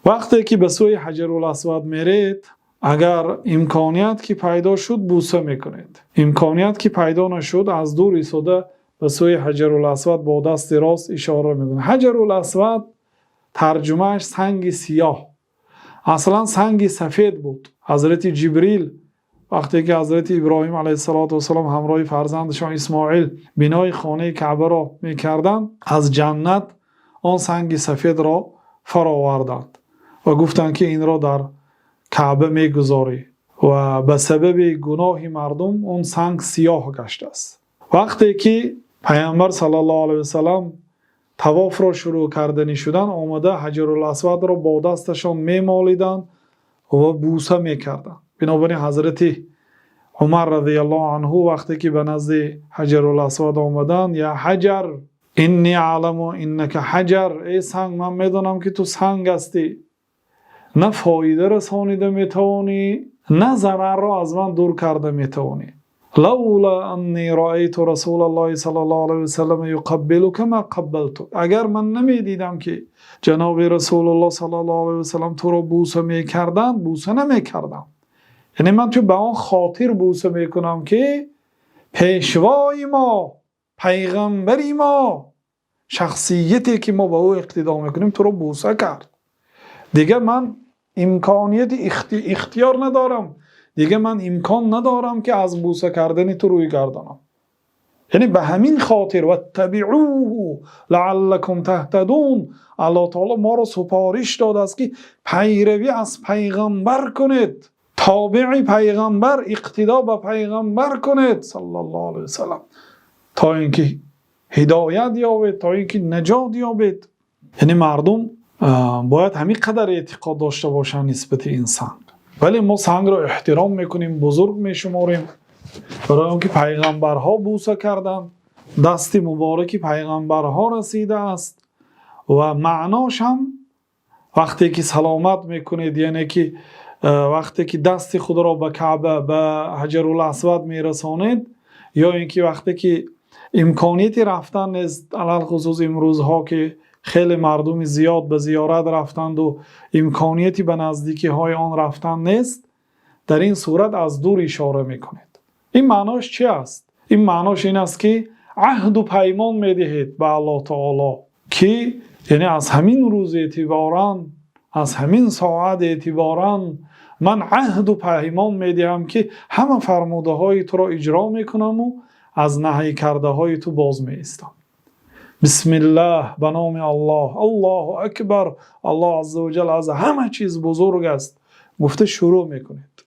Вақте ки ба сӯи Ҳаҷарул Асвад меравед, агар имконият ки пайдо шуд, бӯса мекунед. Имконият ки пайдо нашуд, аз дур истода ба сӯи Ҳаҷарул Асвад бо дасти рост ишора мекунед. Ҳаҷарул Асвад тарҷумааш санги сиёҳ. Аслан санги сафед буд. Ҳазрати Ҷабраил вақте ки Ҳазрати Иброҳим алайҳиссалом ҳамроҳи фарзандашон Исмоил бинои хонаи Каъбаро мекарданд, аз ҷаннат он санги сафедро фароварданд ва гуфтанд, ки инро дар Каъба мегузорӣ, ва ба сабаби гуноҳи мардум он санг сиёҳ гаштааст. Вақте ки Паёмбар саллаллоҳу алайҳи васаллам тавофро шурӯъ карданӣ шуданд, омада Ҳаҷарул Асвадро бо дасташон мемолиданд ва бӯса мекарданд. Бинобар ин Ҳазрати Умар разияллоҳу анҳу вақте ки ба назди Ҳаҷарул Асвад омаданд: «يا حجر، إني أعلم أنك حجر», эй санг, ман медонам, ки ту санг ҳастӣ, на фоида расонида метавонӣ, на зарарро аз ман дур карда метавонӣ. لولا أني رأيت رسول الله صلى الله عليه وسلم يقبلك ما قبلتك. Агар ман намедидам, ки ҷаноби Расулуллоҳ саллаллоҳу алайҳи васаллам туро бӯса мекарданд, бӯса намекардам. Яъне ман ту ба он хотир бӯса мекунам, ки пешвои мо, пайғамбари мо, шахсияте ки мо ба ӯ иқтидо мекунем, туро бӯса кард. Дигар ман имконияти ихтиёр надорам, дигар ман имкон надорам, ки аз бӯса кардани ту рӯй гардонам. Яъне ба ҳамин хотир واتبعوه لعلكم تهتدون. Аллоҳ таоло моро супориш додааст, ки пайравӣ аз пайғамбар кунед, тобеи пайғамбар, иқтидо ба пайғамбар кунед саллаллоҳу алайҳи васаллам, то ин ки ҳидоят ёбед, то ин ки наҷот ёбед. Яъне мардум бояд ҳамин қадар эътиқод дошта бошанд нисбати ин санг. Вале мо сангро эҳтиром мекунем, бузург мешуморем, барои он ки пайғамбарҳо бӯса карданд, дасти мубораки пайғамбарҳо расидааст. Ва маънош ҳам вақте ки саломат мекунед, яъне ки вақте ки дасти худро ба Каъба, ба Ҳаҷарул Асвад мерасонед, ё ин ки вақте ки имконияти рафтан нест, алалхусус имрӯзҳо, ки хеле мардуми зиёд ба зиёрат рафтанду имконияти ба наздикиҳои он рафтан нест, дар ин сурат аз дур ишора мекунед. Ин маънош чи аст? Ин маънош ин аст, ки аҳду паймон медиҳед ба Аллоҳ таоло, ки яъне аз ҳамин рӯз эътиборан, аз ҳамин соат эътиборан ман аҳду паймон медиҳам, ки ҳама фармудаҳои туро иҷро мекунаму аз наҳй кардаҳои ту боз меистам. Бисмиллаҳ, ба номи Аллоҳ, Аллоҳу акбар, Аллоҳ азза ва ҷал аз ҳама чиз бузург аст, гуфта шурӯъ мекунед.